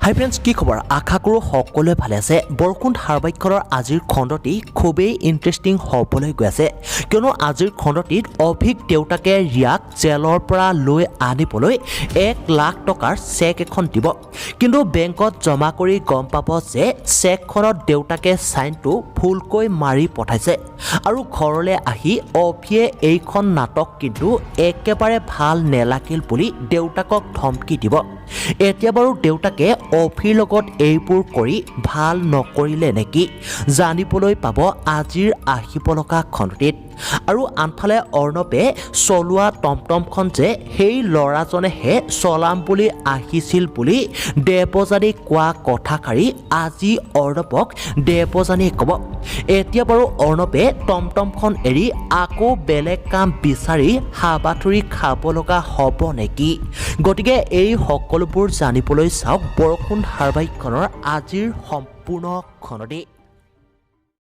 হাই friends, কি খবৰ? আশা কৰোঁ সকলোৱে ভালে আছে। বৰষুণ ধাৰাবাহিকখনৰ আজিৰ খণ্ডটি খুবেই ইণ্টাৰেষ্টিং হ'বলৈ গৈ আছে, কিয়নো আজিৰ খণ্ডটিত অভিক দেউতাকে ৰিয়াক জেলৰ পৰা লৈ আনিবলৈ 1 লাখ টকাৰ চেক এখন দিব। কিন্তু বেংকত জমা কৰি গম পাব যে চেকখনত দেউতাকে চাইনটো ভুলকৈ মাৰি পঠাইছে। আৰু ঘৰলৈ আহি অভিয়ে এইখন নাটক কিন্তু একেবাৰে ভাল নেলাগিল বুলি দেউতাকক ধমকি দিব। এতিয়া বাৰু দেউতাকে অভিৰ লগত এইবোৰ কৰি ভাল নকৰিলে নেকি, জানিবলৈ পাব আজিৰ আহিব লগা খণ্ডটিত। আৰু আনফালে অৰ্ণৱে চলোৱা টমটমখন যে সেই ল'ৰাজনেহে চলাম বুলি আহিছিল বুলি দেৱযানীক কোৱা কথাষাৰি আজি অৰ্ণৱক দেৱযানীয়ে ক'ব। এতিয়া বাৰু অৰ্ণৱে টমটমখন এৰি আকৌ বেলেগ কাম বিচাৰি হাবাথুৰি খাব লগা হ'ব নেকি? গতিকে এই সকলোবোৰ জানিবলৈ চাওক বৰষুণ ধাৰাবাহিকখনৰ আজিৰ সম্পূৰ্ণ খণ্ডটি।